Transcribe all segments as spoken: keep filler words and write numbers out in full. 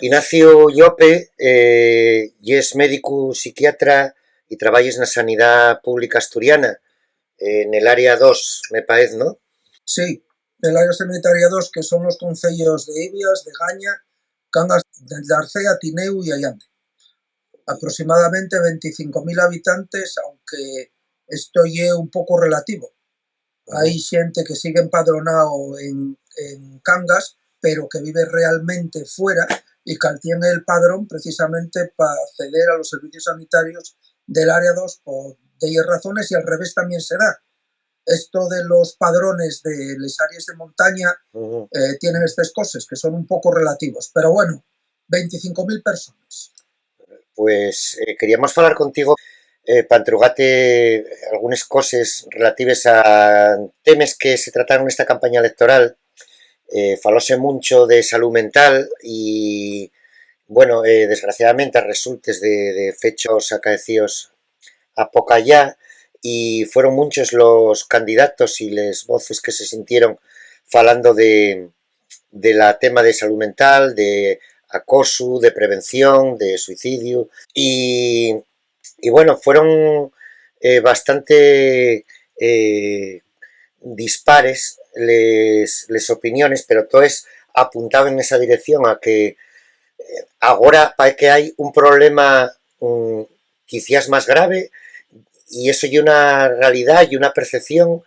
Ignacio Llope, eh, yes médicu psiquiatra y trabayes na sanidá pública asturiana, eh, nel área dos, me paez, ¿no? Sí, nel área sanitaria dos, que son los concellos de Ibias, de Gaña, Cangas, d'Arcea, Tineu y Allande. Aproximadamente veinticinco mil habitantes, aunque esto ye un poco relativo. Hai xente que sigue empadronao en, en Cangas, pero que vive realmente fuera y que al tiene el padrón precisamente pa acceder a los servicios sanitarios del área dos por delles razones, y al revés también se da. Esto de los padrones de les áreas de montaña, eh, tienen estes coses que son un poco relativos, pero bueno, veinticinco mil personas. Pues, eh, queríamos falar contigo, eh, pa entrugate algunes coses relatives a temes que se trataron nesta campaña electoral. Eh, falóse muncho de salú mental y, bueno, eh, desgraciadamente, a resultes de, de fechos acaecíos apocayá, y fueron munchos los candidatos y les voces que se sintieron falando de, de la tema de salú mental, de acosu, de prevención, de suicidiu, y, y bueno, fueron, eh, bastante, eh, dispares les, les opiniones, pero toes apuntaban nesa dirección, a que, eh, agora pae que hai un problema, mm, quiciás más grave, y eso ye una realidá y una percepción.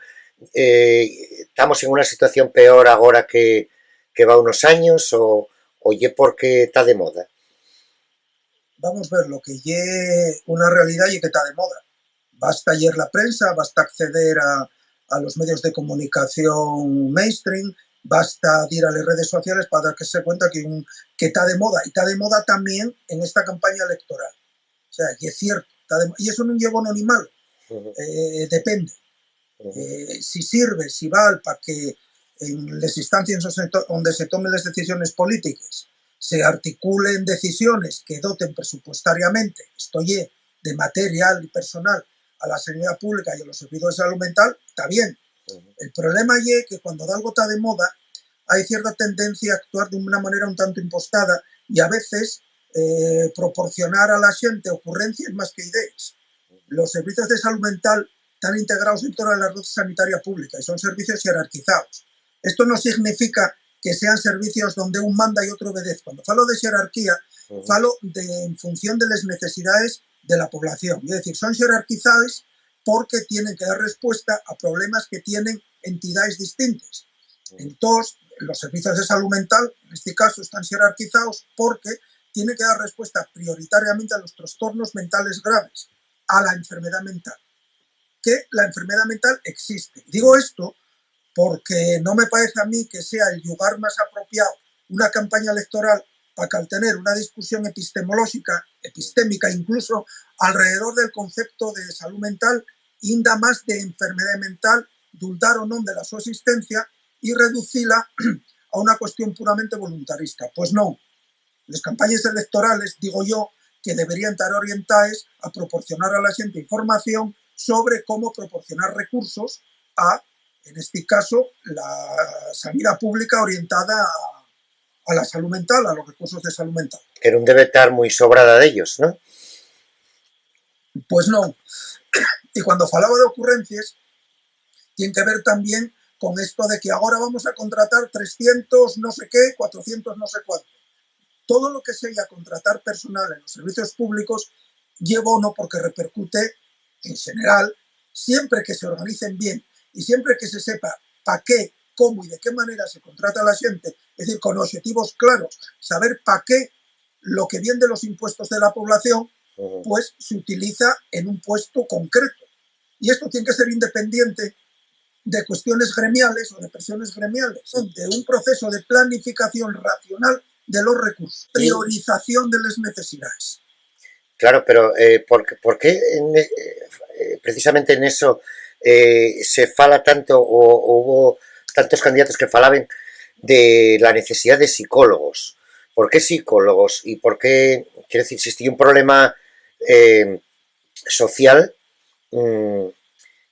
Eh, tamos en una situación peor agora que, que va unos años, o, o ye porque ta de moda? Vamos ver, lo que ye una realidá ye que ta de moda. Basta lleer la prensa, basta acceder a, a los medios de comunicación mainstream, basta dir a les redes sociales pa darse cuenta que un, que ta de moda, y ta de moda tamién en esta campaña electoral. O sea, ye cierto, ta de mo-, y eso nun ye bono ni malo. Eh, depende. Eh, si sirve, si val pa que en les instancias onde se to-, onde se tomen les decisiones polítiques se articulen decisiones que doten presupuestariamente, esto ye, de material y personal a la sanidá pública y a los servicios de salud mental, ta bien. El problema ye que cuando dalgo ta de moda, hai cierta tendencia a actuar d'una manera un tanto impostada y a veces, eh, proporcionar a la xente ocurrencies más que idees. Los servicios de salud mental tán integraos en tola la red sanitaria pública y son servicios xerarquizaos. Esto no significa que sean servicios donde un manda y otro obedez. Cuando falo de xerarquía, falo de, en función de les necesidaes de la población. Es decir, son xerarquizaes porque tienen que dar respuesta a problemas que tienen entidaes distintes. Entós, los servicios de salud mental, en este caso, están xerarquizaos porque tienen que dar respuesta prioritariamente a los trastornos mentales graves, a la enfermedad mental, que la enfermedad mental existe. Digo esto porque no me parece a mí que sea el llugar más apropiao una campaña electoral pa caltener una discusión epistemolóxica, epistémica incluso, alrededor del concepto de salud mental, inda más de enfermedá mental, dudar o non de la so existencia y reducila a una cuestión puramente voluntarista. Pues non. Les campañes electorales, digo yo, que deberíen tar orientaes a proporcionar a la xente información sobre cómo proporcionar recursos a, en este caso, la sanidad pública orientada a, a la salud mental, a los recursos de salud mental. Que nun debe tar mui sobrada d'ellos, ¿no? Pues non. Y cuando falaba de ocurrencies, tien que ver también con esto de que agora vamos a contratar trescientos no sé qué, cuatrocientos no sé cuánto. Todo lo que sea contratar personal en los servicios públicos ye bono porque repercute, en general, siempre que se organicen bien y siempre que se sepa pa qué, cómo y de qué manera se contrata a la xente, es decir, con objetivos claros, saber pa qué lo que vien de los impuestos de la población, pues se utiliza en un puesto concreto. Y esto tiene que ser independiente de cuestiones gremiales o de presiones gremiales, de un proceso de planificación racional de los recursos, priorización de las necesidades. Claro, pero, eh, ¿por, por qué en e-, eh, precisamente en eso, eh, se fala tanto o, o hubo tantos candidatos que falaban de la necesidad de psicólogos? ¿Por qué psicólogos? ¿Y por qué, quiero decir, si este un problema, eh, social, mm,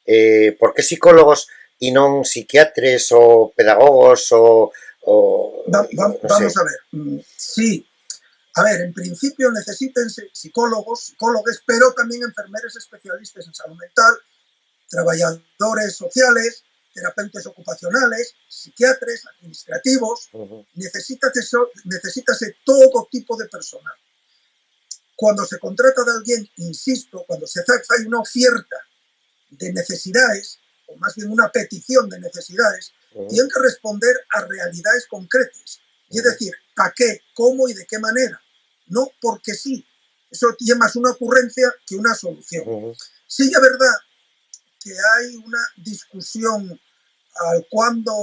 eh, ¿por qué psicólogos y non psiquiatres o pedagogos o, o, va-, va-, no sé? Vamos a ver, mm, sí, A ver, en principio necesítense psicólogos, psicólogues, pero también enfermeres especialistas en salud mental, trabayadores sociales, terapeutes ocupacionales, psiquiatres, administrativos. Ujú. Necesítase so-, necesítase todo tipo de personal. Cuando se contrata de alguien, insisto, cuando se fa-, fai una oferta de necesidades, o más bien una petición de necesidades, Ujú. Tienen que responder a realidades concretas. Y es Ujú. Decir, ¿pa qué? ¿Cómo y de qué manera? No porque sí. Eso ye más una ocurrencia que una solución. Ujú. Sí es verdad que hay una discusión al cuando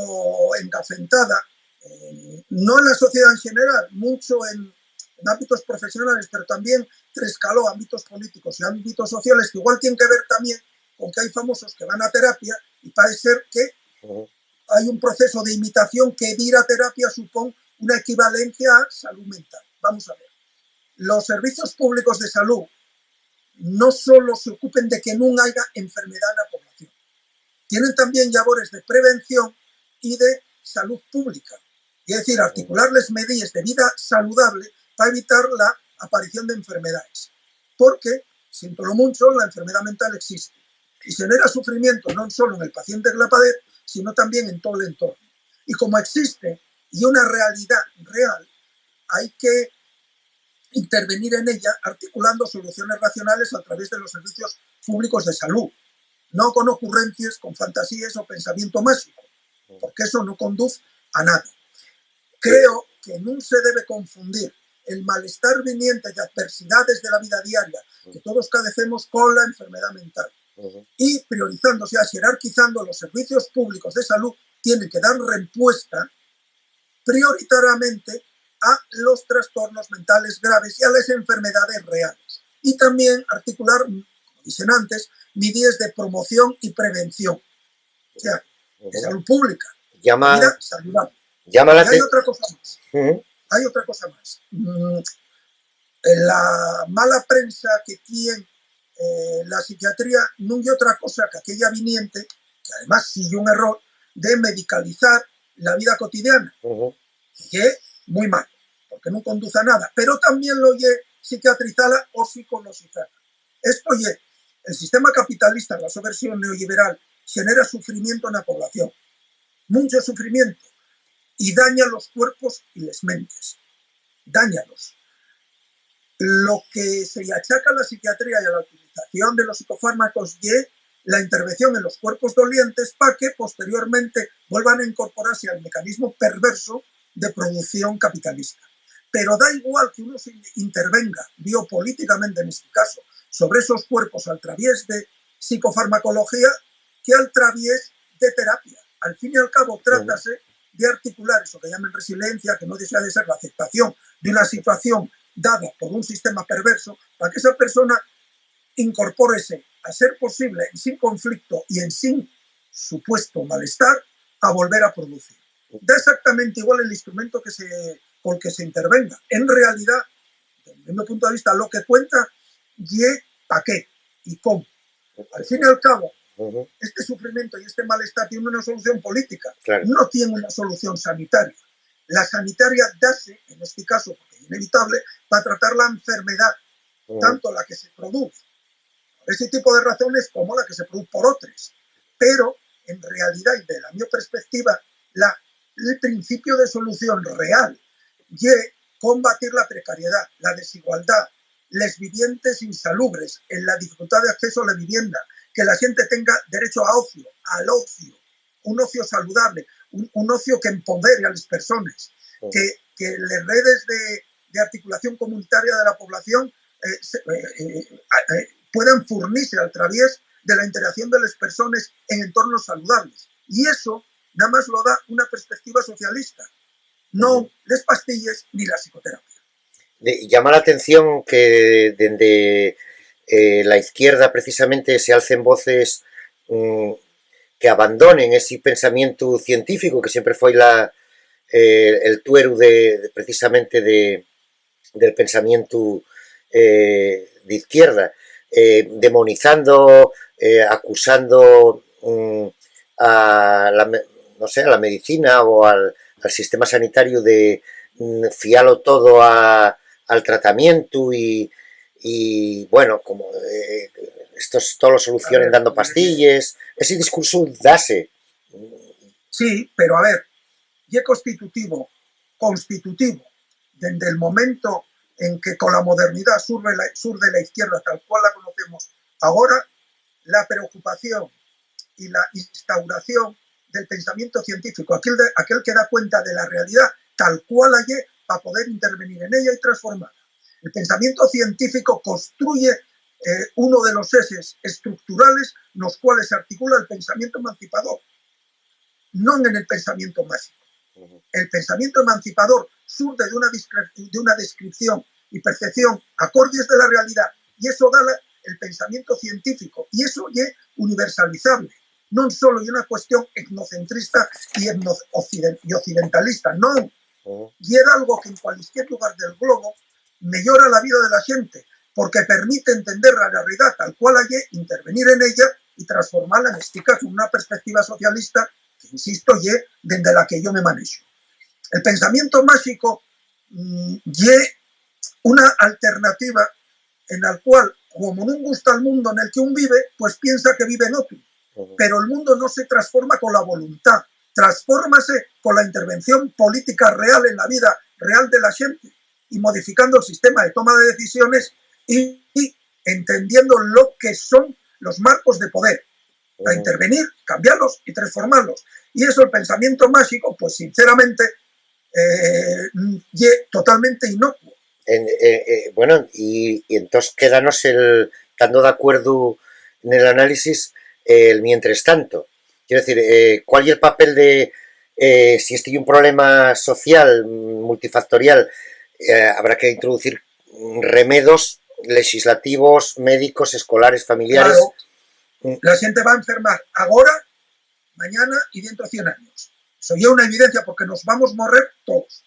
encafentada, eh, no en la sociedad en general, mucho en, en ámbitos profesionales, pero también trescaló ámbitos políticos y ámbitos sociales que igual tienen que ver también con que hay famosos que van a terapia y parece ser que Ujú. Hay un proceso de imitación que vir a terapia supón una equivalencia a salud mental. Vamos a ver. Los servicios públicos de salud no solo se ocupen de que nun haya enfermedá na población, tienen también llabores de prevención y de salud pública, es decir, articular les medides de vida saludable pa evitar la aparición de enfermedades. Porque, siéntolo muncho, la enfermedá mental existe y xenera sufrimiento non solo en el paciente que la padez, sino también en todo el entorno. Y como existe y una realidad real, hay que intervenir en ella articulando soluciones racionales a través de los servicios públicos de salud, no con ocurrencias, con fantasías o pensamiento mágico, porque eso no conduce a nada. Creo que nun se debe confundir el malestar viniente de adversidades de la vida diaria que todos padecemos con la enfermedad mental. Ujú. Y priorizando, o sea, jerarquizando los servicios públicos de salud, tienen que dar respuesta prioritariamente a los trastornos mentales graves y a las enfermedades reales. Y también articular, como dicen antes, medidas de promoción y prevención. O sea, de salud pública, llama, vida saludable. Llama la atención. Y hay otra cosa más. Ujú. Hay otra cosa más. Mm, la mala prensa que tiene, eh, la psiquiatría nun ye otra cosa que aquella viniente, que además sí ye un error, de medicalizar la vida cotidiana. Ujú. Y ye muy mal, porque nun conduce a nada. Pero también lo ye psiquiatrizala o psicologizala. Esto ye, el sistema capitalista, la so versión neoliberal, xenera sufrimiento na población, muncho sufrimiento, y daña los cuerpos y les mentes. Dáñalos. Lo que se lle achaca a la psiquiatría y a la utilización de los psicofármacos ye la intervención en los cuerpos dolientes pa que posteriormente vuelvan a incorporase al mecanismo perverso de producción capitalista. Pero da igual que uno se intervenga biopolíticamente, en este caso, sobre esos cuerpos al través de psicofarmacología que al través de terapia. Al fin y al cabo, trátase de articular eso que llamen resiliencia, que no dexa de ser la aceptación de una situación dada por un sistema perverso, pa que esa persona incorpórese, a ser posible, ensin conflicto y ensin supuesto malestar, a volver a producir. Da exactamente igual el instrumento que se, col que se intervenga. En realidad, desde mi punto de vista, lo que cuenta ye pa qué y cómo. Al fin y al cabo, Ujú. Este sufrimiento y este malestar tiene una solución política, Claro. No tiene una solución sanitaria. La sanitaria dase, en este caso, porque es inevitable, pa tratar la enfermedad, Ujú. Tanto la que se produce por ese tipo de razones como la que se produce por otras. Pero, en realidad, y de la mi perspectiva, la, el principio de solución real ye combatir la precariedad, la desigualdad, les vivientes insalubres, en la dificultad de acceso a la vivienda, que la gente tenga derecho a ocio, al ocio, un ocio saludable, un, un ocio que empodere a las personas, Ujú. Que, que les redes de, de articulación comunitaria de la población, eh, se, eh, eh, eh, puedan furnirse a través de la interacción de las personas en entornos saludables. Y eso nada más lo da una perspectiva socialista, no Ujú. Les pastilles ni la psicoterapia. De, llama la atención que dende, eh, la izquierda precisamente se alcen voces, mm, que abandonen ese pensamiento científico que siempre fue la, eh, el tuero de, de, precisamente de, del pensamiento, eh, de izquierda, eh, demonizando, eh, acusando, mm, a la, no sé, a la medicina o al, al sistema sanitario de, mm, fialo todo a, al tratamientu y, y, bueno, como, eh, estos todos lo solucionen dando pastilles. Ese discurso dase. Sí, pero a ver, ye constitutivo, constitutivo, dende el momento en que con la modernidad surge la, surge la izquierda tal cual la conocemos ahora, la preocupación y la instauración del pensamiento científico, aquel, de, aquel que da cuenta de la realidad tal cual la ye, para poder intervenir en ella y transformarla. El pensamiento científico construye, eh, uno de los ejes estructurales nos cuales se articula el pensamiento emancipador, non en el pensamiento máxico. El pensamiento emancipador surge de una, de una descripción y percepción acordes de la realidad, y eso da el pensamiento científico, y eso ye universalizable. Non solo ye una cuestión etnocentrista y, etno, y occidentalista, non. Ye algo que en cualquier lugar del globo meyora la vida de la xente, porque permite entender la realidad tal cual la ye, intervenir en ella y transformarla, en este caso, en una perspectiva socialista que, insisto, ye dende la que yo me manexo. El pensamiento máxico, mm, ye una alternativa en la cual, como nun gusta el mundo en el que un vive, pues piensa que vive en otro. Pero el mundo no se transforma con la voluntad, transfórmase con la intervención política real en la vida real de la gente y modificando el sistema de toma de decisiones y, y entendiendo lo que son los marcos de poder, para intervenir, cambiarlos y transformarlos. Y eso, el pensamiento máxico, pues sinceramente, eh, ye totalmente inocuo. En, eh, eh, bueno, y, y entós quédanos el, tando d'acuerdu nel análisis, el mientres tanto. Quiero decir, eh, ¿cuál ye el papel de, eh, si este ye un problema social, mm, multifactorial, eh, habrá que introducir remedos lexislativos, médicos, escolares, familiares? Claro. La xente va a enfermar agora, mañana y dentro cien años. Eso ye una evidencia porque nos vamos morrer todos.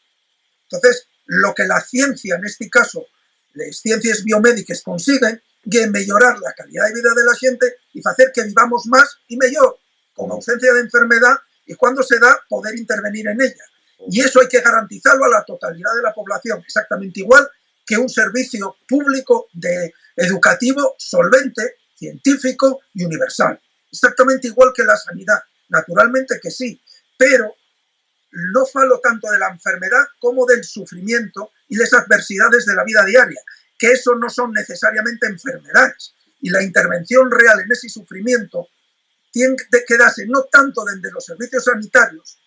Entonces, lo que la ciencia, en este caso, les ciencias biomédiques consiguen, ye meyorar la calidá de vida de la xente y facer que vivamos más y meyor, con ausencia de enfermedá, y cuando se da, poder intervenir en ella. Y eso hai que garantizalo a la totalidá de la población, exactamente igual que un servicio público de, educativo, solvente, científico y universal. Exactamente igual que la sanidá, naturalmente que sí, pero no falo tanto de la enfermedad como del sufrimiento y les adversidades de la vida diaria, que eso no son necesariamente enfermedades. Y la intervención real en ese sufrimiento tien de quedase no tanto dende los servicios sanitarios,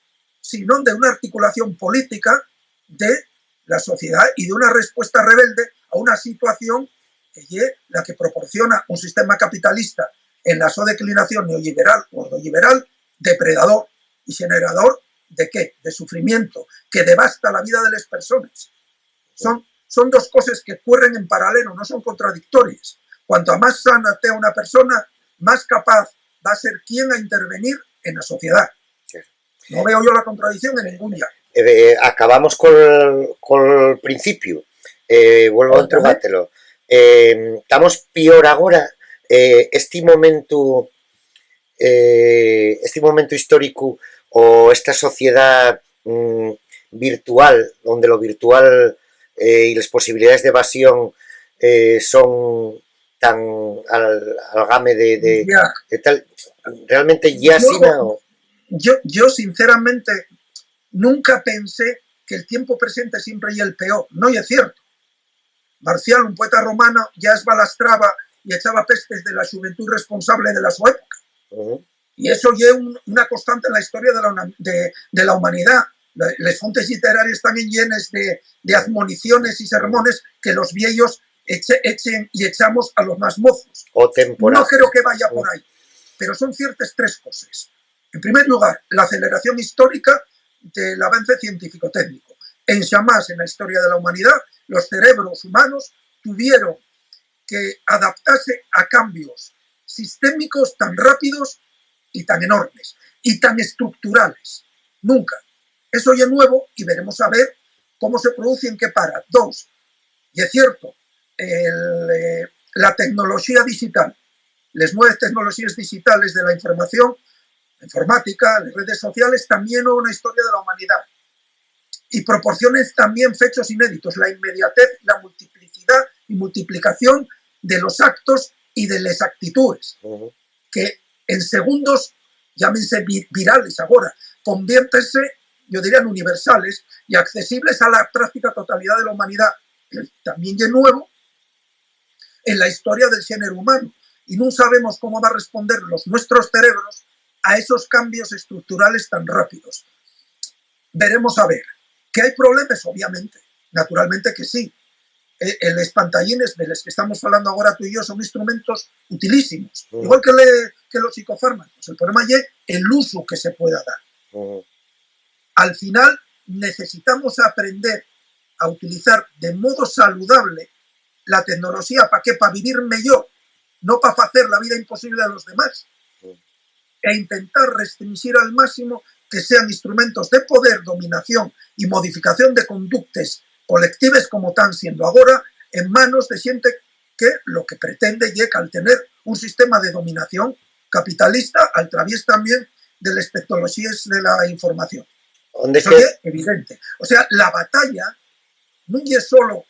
sino de una articulación política de la sociedá y de una respuesta rebelde a una situación que ye la que proporciona un sistema capitalista en la so declinación neolliberal o ordolliberal, depredador y xenerador de qué? De sufrimiento, que devasta la vida de les persones. Son, son dos coses que cuerren en paralelo, no son contradictories. Cuanto más sana tea una persona, más capaz va a ser quien a intervenir en la sociedad. No veo yo la contradicción en ningún llau. Eh, acabamos col, col principiu. Eh, vuelvo a entregártelo. Eh, ¿tamos pior agora? Eh, este momentu, eh, este momentu históricu o esta sociedá, mm, virtual, donde lo virtual, eh, y les posibilidaes d'evasión, eh, son tan al, al game de, de, de tal, realmente ye asina o? Yo, yo, sinceramente, nunca pensé que el tiempo presente siempre ye el peor. No ye cierto. Marcial, un poeta romano, ya esbalastraba y echaba pestes de la xuventud irresponsable de la su época. Y eso ye un, una constante en la historia de la, de, de la humanidad. Les fontes literarias están llenes de, de admoniciones y sermones que los viejos eche, echen y echamos a los más mozos. O temporal. No creo que vaya por ahí, pero son ciertas tres cosas. En primer lugar, la aceleración histórica del avance científico-técnico. En xamás en la historia de la humanidad, los cerebros humanos tuvieron que adaptarse a cambios sistémicos tan rápidos y tan enormes y tan estructurales. Nunca. Eso ye nuevo y veremos a ver cómo se produce y en qué para. Dos, y es cierto, el, eh, la tecnología digital, les nuevas tecnologías digitales de la información, la informática, las redes sociales, también una historia de la humanidad. y proporcionen también fechos inéditos, la inmediatez, la multiplicidad y multiplicación de los actos y de las actitudes, que en segundos, llámense vi- virales ahora, conviértense, yo diría, en universales y accesibles a la práctica totalidad de la humanidad. También de nuevo en la historia del género humano y no sabemos cómo va a responder los nuestros cerebros a esos cambios estructurales tan rápidos. Veremos a ver. ¿Que hay problemas? Obviamente, naturalmente que sí. Eh, eh, les pantallines de los que estamos hablando ahora tú y yo son instrumentos utilísimos, igual que, le- que los psicofármacos. El problema es el uso que se pueda dar. Al final necesitamos aprender a utilizar de modo saludable la tecnoloxía. ¿Pa qué? Pa vivir mejor, no pa facer la vida imposible a los demás. E intentar restringir al máximo que sean instrumentos de poder, dominación y modificación de conductes colectives como tan siendo agora en manos de xente que lo que pretende ye caltener un sistema de dominación capitalista al través también de las tecnologías de la información. Onde Eso que ye evidente. O sea, la batalla nun ye solo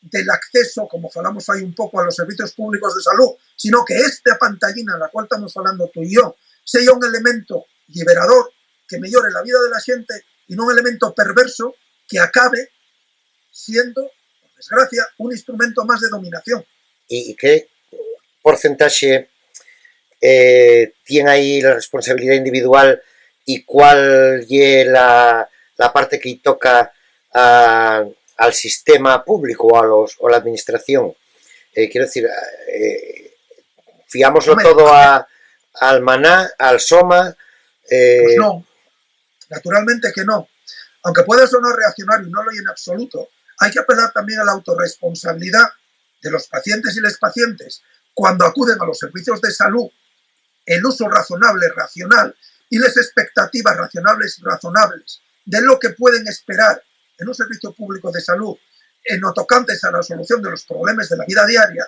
del acceso, como falamos fai un poco, a los servicios públicos de salud, sino que esta pantallina en la cual estamos hablando tú y yo sea un elemento liberador que mejore la vida de la gente y no un elemento perverso que acabe siendo, por desgracia, un instrumento más de dominación. ¿Y, y qué porcentaje eh, tiene ahí la responsabilidad individual y cuál ye la, la parte que toca a- al sistema público o a, los, o a la administración? Eh, quiero decir, eh, fiámoslo Hombre, todo a, al maná, al soma. Eh, Pues no, naturalmente que no. Aunque pueda sonar reaccionario, y no lo es en absoluto, hay que apelar también a la autorresponsabilidad de los pacientes y las pacientes cuando acuden a los servicios de salud, el uso razonable, racional, y las expectativas racionables y razonables de lo que pueden esperar en un servicio público de salud en lo tocante a la solución de los problemas de la vida diaria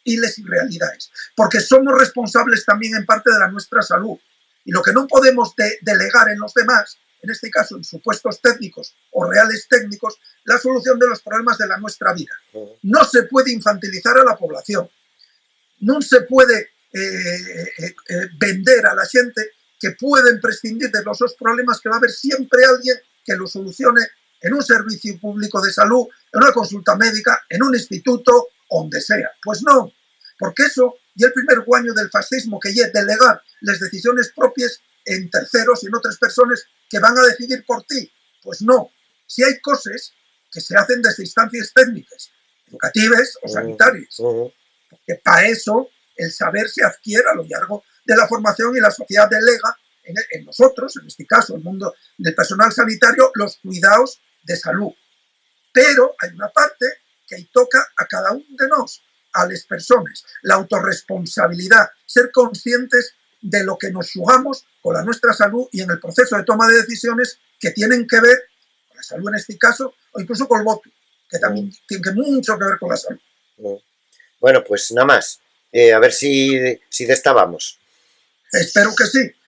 y las irrealidades. Porque somos responsables también en parte de la nuestra salud. Y lo que no podemos de- delegar en los demás, en este caso en supuestos técnicos o reales técnicos, la solución de los problemas de la nuestra vida. No se puede infantilizar a la población. No se puede eh, eh, eh, vender a la gente que pueden prescindir de los sus problemas, que va a haber siempre alguien que lo solucione en un servicio público de salud, en una consulta médica, en un instituto, donde sea. Pues no, porque eso y el primer guaño del fascismo, que es delegar las decisiones propias en terceros y en otras personas que van a decidir por ti. Pues no, si hay cosas que se hacen desde instancias técnicas, educativas o sanitarias, porque para eso el saber se adquiere a lo largo de la formación y la sociedad delega en, en nosotros, en este caso el mundo del personal sanitario, los cuidados de salud. Pero hay una parte que ahí toca a cada uno de nos, a las personas, la autorresponsabilidad, ser conscientes de lo que nos jugamos con la nuestra salud y en el proceso de toma de decisiones que tienen que ver con la salud en este caso, o incluso con el voto, que también tiene que mucho que ver con la salud. Bueno, pues nada más. Eh, a ver si, si de esta vamos. Espero que sí.